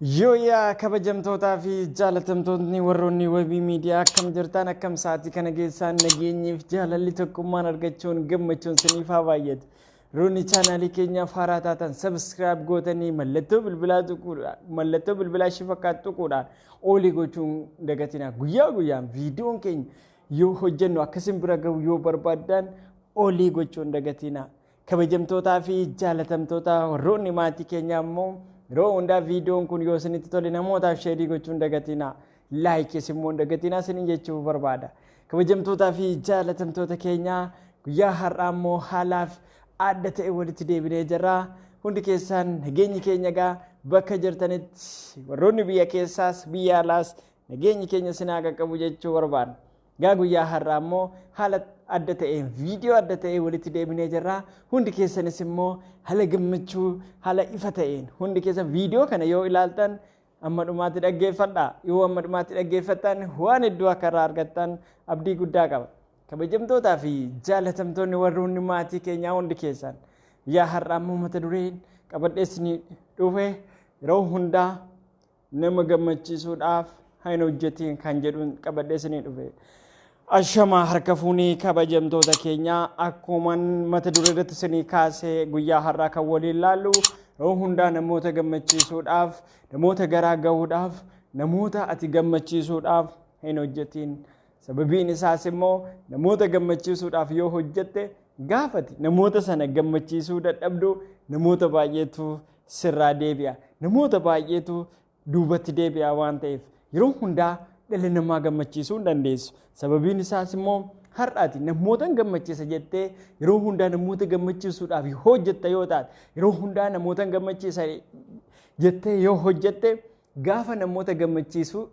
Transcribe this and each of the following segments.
Yooyaa kabajamtootaa fi jaalatamtootni warroonni Wabii Miidiyaa, akkam jirtan? Akkam sa'aatii kana geessaan? Nageenyiif jaalalli tokkummaan argachuun gammachuun siniif haa baay'atu. Roonni chaanaalii keenyaaf haaraa taatan subscribe gootanii mallattoo bilbilaa tuquudhaan, mallattoo bilbilaa ishee fakkaatu tuquudhaan all gochuun dagatinaa. Guyyaa guyyaan viidiyoon keenya yoo hojjennu akkasin bira gahu yoo barbaaddan all gochuun dagatinaa. Kabajamtootaa fi jaalatamtoota warroonni maatii keenyaa immoo yeroo hundaa viidiyoon kun yoo isinitti tole namootaaf share gochuun dagatinaa. Likeis immoo dagatinaa isiniin jechuu barbaada. Kabajamtootaa fi jaalatamtoota keenyaa, guyyaa har'aa immoo haalaaf adda ta'e walitti deebinee jirra. Hundi keessan nageenyi keenya egaa bakka jirtanitti, warroonni biyya keessaas biyya alaas, nageenyi keenya sinaa qaqqabu jechuu barbaada. Gaa guyyaa har'aa immoo haala adda ta'een viidiyoo adda ta'e walitti deebinee jirra. Hundi keessanis immoo haala gammachuu, haala ifa ta'een hundi keessan viidiyoo kana yoo ilaaltan amma dhumaatti dhaggeeffadha. Yoo amma dhumaatti dhaggeeffattan waan hedduu akka irraa argattan abdii guddaa qaba. Kabajamtootaa fi jaalatamtoonni warroonni maatii keenyaa hundi keessan, guyyaa har'aa immoo mata dureen qabadhee isinii dhufe "Yeroo hundaa nama gammachiisuudhaaf hin hojjetiin" kan jedhuun qabadhee isinii dhufe. Ashamaa harka fuunii kabajamtoota keenyaa, akkuman mata duree irratti isinii kaasee guyyaa har'aa kan waliin laallu yeroo hundaa namoota gammachiisuudhaaf, namoota garaa gahuudhaaf, namoota ati gammachiisuudhaaf hin hojjetiin. Sababiin isaas immoo namoota gammachiisuudhaaf yoo hojjette, gaafati namoota sana gammachiisuu dadhabdu namoota baay'eetu sirraa deebi'a. Namoota baay'eetu duubatti deebi'a waan ta'eef, yeroo hundaa dhala namaa gammachiisuu hin dandeessu. Sababiin isaas immoo har'aati namoota gammachiisa jettee yeroo hundaa namoota gammachiisuudhaaf hojjetta yoo taate, yeroo hundaa namoota gammachiisa jettee yoo hojjette, gaafa namoota gammachiisuu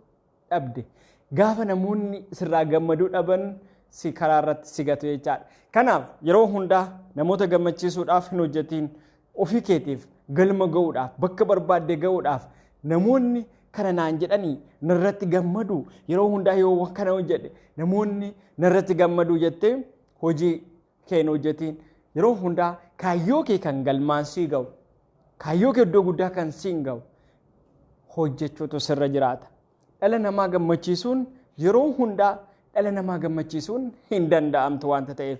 dhabde, gaafa namoonni sirraa gammaduu dhaban, si karaa irratti si gatu jechaadha. Kanaaf yeroo hundaa namoota gammachiisuudhaaf hin hojjetiin. Ofii keetiif galma ga'uudhaaf, bakka barbaadde ga'uudhaaf, namoonni kana naan jedhanii narratti gammadu, yeroo hundaa yoo kana hojjedhe namoonni narratti gammadu jettee hojii kee hin hojjetiin. Yeroo hundaa kaayyoo kee kan galmaan sii ga'u, kaayyoo kee iddoo guddaa kan siin ga'u hojjechuutu sirra jiraata. Dhala namaa gammachiisuun, yeroo hundaa dhala namaa gammachiisuun hin danda'amtu waanta ta'eef.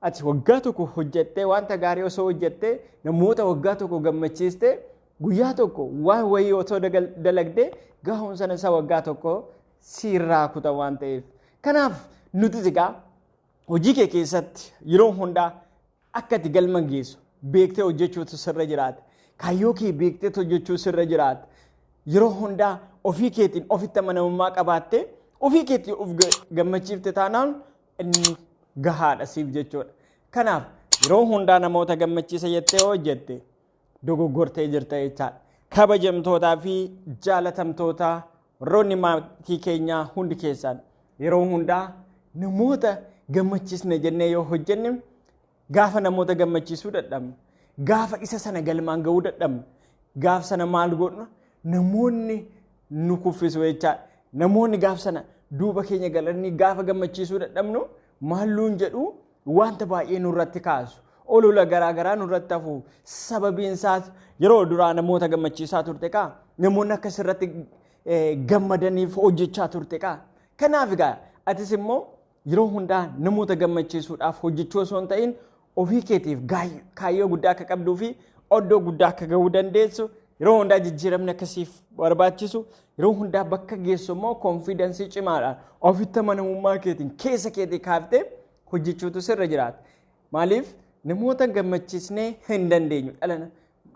Ati waggaa tokko hojjettee, wanta gaarii osoo hojjettee, namoota waggaa tokko gammachiistee, guyyaa tokko waan wayii osoo dalagdee, gahuun sana isa waggaa tokko siirraa kuta waan ta'eef. Kanaaf nuti egaa hojii kee keessatti yeroo hundaa akka ati galma geessu beektee hojjechuutu sirra jiraata. Kaayyoo kee beektee hojjechuu sirra jiraata. Yeroo hundaa ofii keetiin ofitti amanamummaa qabaattee ofii keetiin of gammachiifte taanaan inni gahaadha siif jechuudha. Kanaaf yeroo hundaa namoota gammachiisa jettee hojjette dogoggortee jirta jechaadha. Kabajamtootaa fi jaalatamtoota warroonni maatii keenyaa hundi keessan, yeroo hundaa namoota gammachiisne jennee yoo hojjenne, gaafa namoota gammachiisuu dadhabnu, gaafa isa sana galmaan ga'uu dadhabnu, gaaf sana maal godhna? Namoonni nu kuffisu jechaadha. Namoonni gaaf sana duuba keenya galanii gaafa gammachiisuu dadhabnu maalluun jedhu, wanta baay'ee nurratti kaasu. Olola garaagaraa nurratti hafu. Sababiin isaas yeroo duraa namoota gammachiisaa turte kaa, namoonni akkas irratti gammadaniif hojjechaa turte kaa. Kanaaf egaa atis immoo yeroo hundaa namoota gammachiisuudhaaf hojjechuu osoo hin ta'in, ofii keetiif kaayyoo guddaa akka qabduu fi oddoo guddaa akka gahuu dandeessu, yeroo hundaa jijjiiramni akkasiif barbaachisu, yeroo hundaa bakka geessu immoo confidence cimaadhaan, ofitti amanamummaa keetiin keessa keetii kaaftee hojjechuutu sirra jiraata. Maaliif namoota gammachiisnee hin dandeenyu dhala.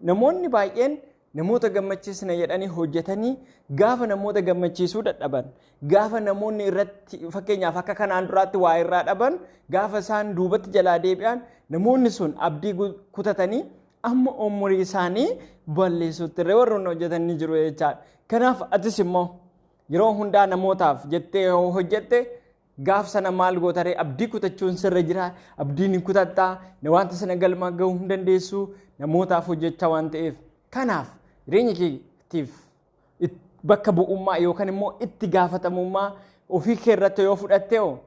Namoonni baay'een namoota gammachiisna jedhanii hojjetanii, gaafa namoota gammachiisuu dadhaban, gaafa namoonni irratti fakkeenyaaf akka kanaan duraatti waa irraa dhaban, gaafa isaan duubatti jalaa deebi'an, namoonni sun abdii kutatanii amma umurii isaanii balleessuutti illee warroonni hojjetan ni jiru jechaadha. Kanaaf atis immoo yeroo hundaa namootaaf jettee yoo hojjette, gaaf sana maal gootaree? Abdii kutachuun sirra jira. Abdiin hin kutattaa, wanta sana galmaa gahuu hin dandeessu namootaaf hojjechaa waan ta'eef. Kanaaf jireenya keetiif bakka bu'ummaa yookaan immoo itti gaafatamummaa ofii kee irratti yoo fudhatte, hoo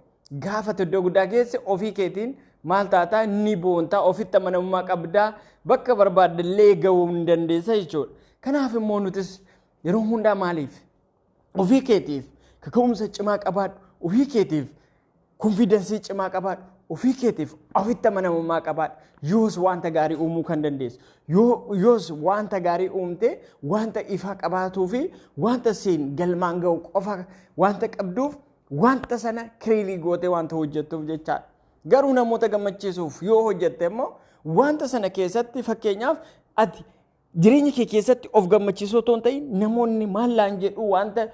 gaafate iddoo guddaa geesse, ofii keetiin maal taataa? Ni boontaa, ofitti amanamummaa qabdaa, bakka barbaaddellee gahuu hin dandeessa jechuudha. Kanaaf immoo nutis Yeroo hundaa maaliif? Ofii keetiif kaka'umsa cimaa qabaadhu. Ofii keetiif confidence cimaa qabaadhu. Ofii keetiif ofitti amanamummaa qabaadhu. Yoos wanta gaarii uumuu kan dandeessu. Yoos wanta gaarii uumte wanta ifaa qabaatuu fi wanta siin galmaan ga'u qofa wanta qabduuf wanta sana clear gootee wanta hojjettuuf jechaadha. Garuu namoota gammachiisuuf yoo hojjette immoo wanta sana keessatti, fakkeenyaaf, ati jireenya kee keessatti of gammachiisuu otoo hin ta'in namoonni maal laan jedhu wanta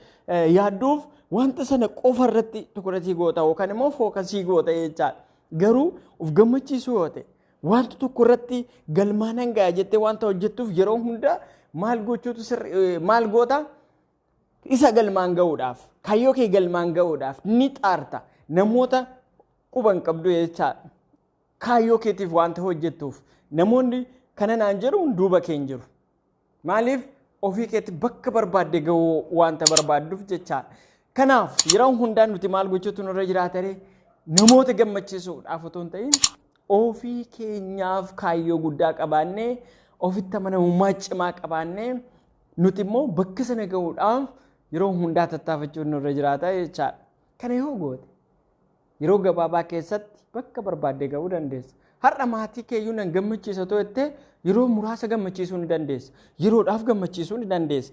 yaadduuf wanta sana qofa irratti tukuratii goota yookaan immoo focus goota jechaadha. Garuu of gammachiisuu yoo ta'e, wanta tokko irratti galmaan ga'a jettee wanta hojjettuuf yeroo hunda maal gochuutu maal goota? Isa galmaan ga'uudhaaf, kaayyoo kee galmaan ga'uudhaaf ni xaarta, namoota quban qabdu jechaadha. Kaayyoo keetiif wanta hojjettuuf namoonni kana naan jedhu duuba kee hin jiru. Maaliif? Ofii keetti bakka barbaadde ga'uu wanta barbaadduuf jechaadha. Kanaaf yeroo hundaa nuti maal gochuutu nurra jiraata? Namoota gammachiisuudhaaf otoo hin ta'in ofii keenyaaf kaayyoo guddaa qabaannee, ofitti amanamummaa cimaa qabaannee, nuti immoo bakka sana ga'uudhaaf yeroo hundaa tattaafachuun nurra jiraata jechaadha. Kana yoo goote yeroo gabaabaa keessatti bakka barbaadde ga'uu dandeessa. Har'a maatii keeyyuu nan gammachiisa too jettee yeroo muraasa gammachiisuu ni dandeessa. Yeroodhaaf gammachiisuu ni dandeessa.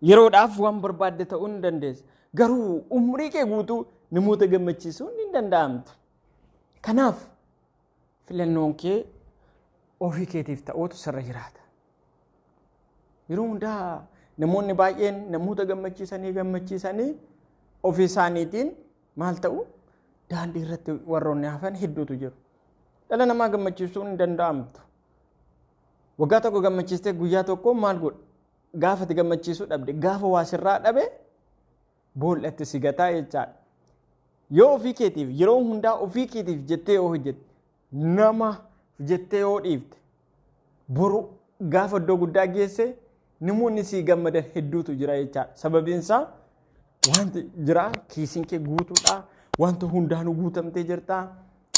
Yeroodhaaf waan barbaadde ta'uu ni dandeessa. Garuu umrii kee guutuu namoota gammachiisuun hin danda'amtu. Kanaaf filannoon kee ofii keetiif ta'uutu sirra jiraata. Yeroo hundaa namoonni baay'een namoota gammachiisanii gammachiisanii ofii isaaniitiin maal ta'u? Daandii irratti warroonni hafan hedduutu jiru. Dhala namaa gammachiisuun hin danda'amtu. Waggaa tokko gammachiistee guyyaa tokko maal godha? Gaafa ati gammachiisuu dhabde, gaafa waa sirraa dhabe, boollatti si gataa jechaadha. Yoo ofii keetiif yeroo hundaa ofii keetiif jettee yoo hojjette, nama jettee yoo dhiifte, boru gaafa iddoo guddaa geesse namoonni sii gammadan hedduutu jira jechaadha. Sababiin isaa wanti jira, kiisiin kee guutuudha. Wanta hundaanuu guutamtee jirta.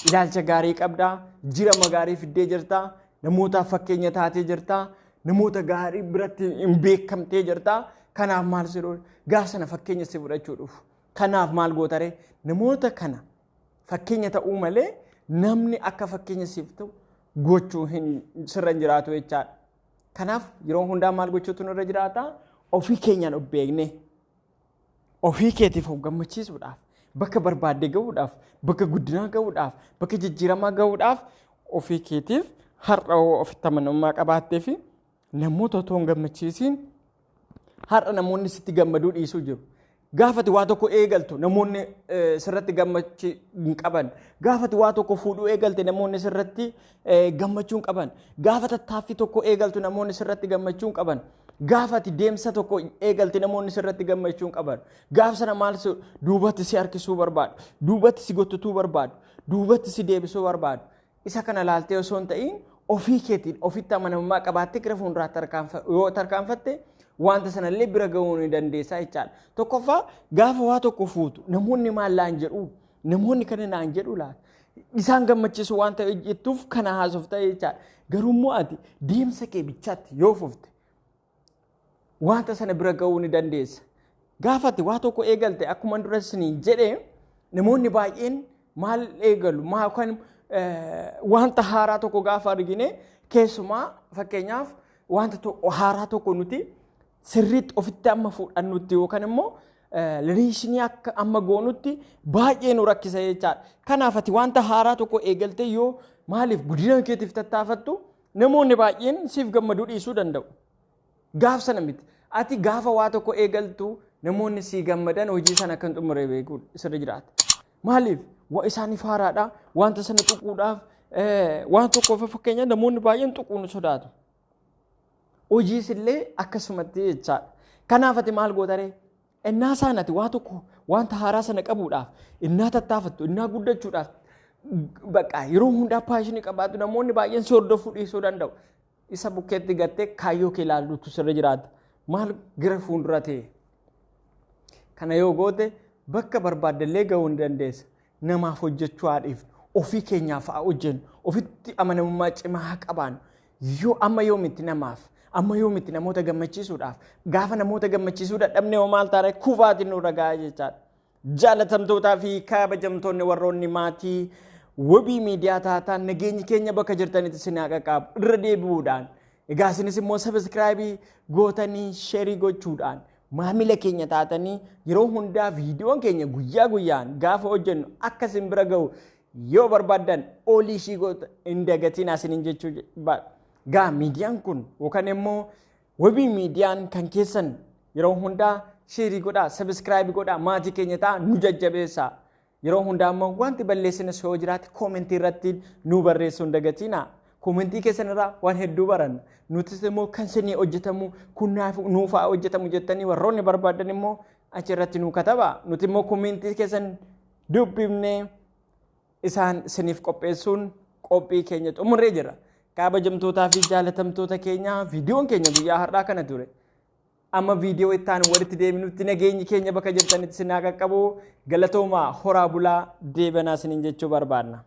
Ilaalcha gaarii qabdaa. Jirama gaarii fiddee jirta. Namootaaf fakkeenya taatee jirta. Namoota gaarii biratti hin beekamtee jirta. Kanaaf maal si gaafa sana fakkeenya si fudhachuu dhufu. Kanaaf maal gootaree? Namoota kana fakkeenya ta'uu malee namni akka fakkeenya siif ta'u gochuu hin sirra hin jiraatu jechaadha. Kanaaf yeroo hundaa maal gochuutu nurra jiraata? Ofii keenyaan of beeknee, ofii keetiif of gammachiisuudhaaf, bakka barbaadde gahuudhaaf, bakka guddinaa gahuudhaaf, bakka jijjiiramaa gahuudhaaf, ofii keetiif har'a ofitti amanamummaa qabaattee fi namoota otoo hin gammachiisiin, har'a namoonni sitti gammaduu dhiisuu jiru. Gaafati waa tokko eegaltu namoonni sirratti gammachuu hin qaban. Gaafati waa tokko fuudhuu eegalte namoonni sirratti gammachuu hin qaban. Gaafa tattaaffii tokko eegaltu namoonni sirratti gammachuu hin qaban. Gaafati deemsa tokko eegalte namoonni sirratti gammachuu hin qaban. Gaafa sana maal duubatti si harkisuu barbaadu? Duubatti si gottotuu barbaadu? Duubatti si deebisuu barbaadu? Isa kana laaltee osoo hin ta'in ofii keetiin ofitti amanamummaa qabaattee gara fuulduraatti yoo tarkaanfatte wanta sanallee bira gahuu ni dandeessa jechaadha. Tokkoffaa, gaafa waa tokko fuutu namoonni maal laan jedhu, namoonni kana naan jedhu laata? Isaan gammachiisu waan ta'e jettuuf kana haasofta jechaadha. Garuu immoo ati deemsa kee bichaatti yoo fufte wanta sana bira gahuu ni dandeessa. Gaafa ati waa tokko eegalte, akkuma dura isiniin jedhee, namoonni baay'een maal eegalu? Yookaan wanta haaraa tokko gaafa argine, keessumaa fakkeenyaaf wanta haaraa tokko nuti sirriitti ofitti amma fudhannutti yookaan immoo relation akka amma goonutti baay'ee nu rakkisa jechaadha. Kanaaf ati wanta haaraa tokko eegaltee yoo maaliif guddina keetiif tattaafattu namoonni baay'een siif gammaduu dhiisuu danda'u. Gaaf sana miti. Ati gaafa waa tokko eegaltu namoonni sii gammadan hojii sana kan xumure beekuu sirra jiraata. Maaliif? Isaaniif haaraadha. Wanta sana tuquudhaaf, waan tokkoof fakkeenya, namoonni baay'een tuquu ni sodaatu. Hojiis illee akkasumatti jechaadha. Kanaaf ati maal gootaree? Innaa isaan ati waa tokko wanta haaraa sana qabuudhaaf innaa tattaafattu, innaa guddachuudhaaf bakka yeroo hundaa passion qabaatu, namoonni baay'een si hordofuu dhiisuu danda'u. Isa bukkeetti gattee kaayyoo kee ilaallutu sirra jiraata. Maal gara fuuldura ta'e? Kana yoo goote bakka barbaaddellee gahuu ni dandeessa. Namaaf hojjechuu haa dhiifnu. Ofii keenyaaf haa hojjennu. Ofitti amanamummaa cimaa haa qabaannu. Yoo amma yoomitti namaaf? Amma yoomitti namoota gammachiisuudhaaf gaafa namoota gammachiisuu dadhabne hoo maal taane kufaatiin nurra gahaa jechaadha. Jaalatamtootaa fi kabajamtoonni warroonni maatii wabii miidiyaa taataan nageenyi keenya bakka jirtanitti isin haa qaqqabu irra deebi'uudhaan. Egaa isinis immoo subscribe gootanii share gochuudhaan maamila keenya taatanii yeroo hundaa viidiyoon keenya guyyaa guyyaan gaafa hojjennu akka isin bira ga'u yoo barbaaddan olii ishii goota hin dagatiin isiniin jechuu gaa miidiyaan kun yookaan immoo wabii miidiyaan kan keessan yeroo hundaa share godhaa, subscribe godhaa, maatii keenya ta'a, nu jajjabeessaa. Yeroo hundaa immoo wanti balleessinas yoo jiraate comment irratti nu barreessuu hin dagatinaa. Comment keessan irraa waan hedduu baranna. Nutis immoo kan isinii hojjetamu kun nuufaa hojjetamu jettanii warroonni barbaadan immoo achirratti nu katabaa. Nuti immoo comment keessan dubbifnee isaan isiniif qopheessuun qophii keenya xumurree jira. Kabajamtootaa fi jaalatamtoota keenya, viidiyoon keenya guyyaa har'aa kana ture. Amma viidiyoo itti aanu walitti deebinutti nageenyi keenya bakka jirtanitti isin haa qaqqabu. Galatoomaa, horaa bulaa, deebanaa isiniin jechuu barbaadna.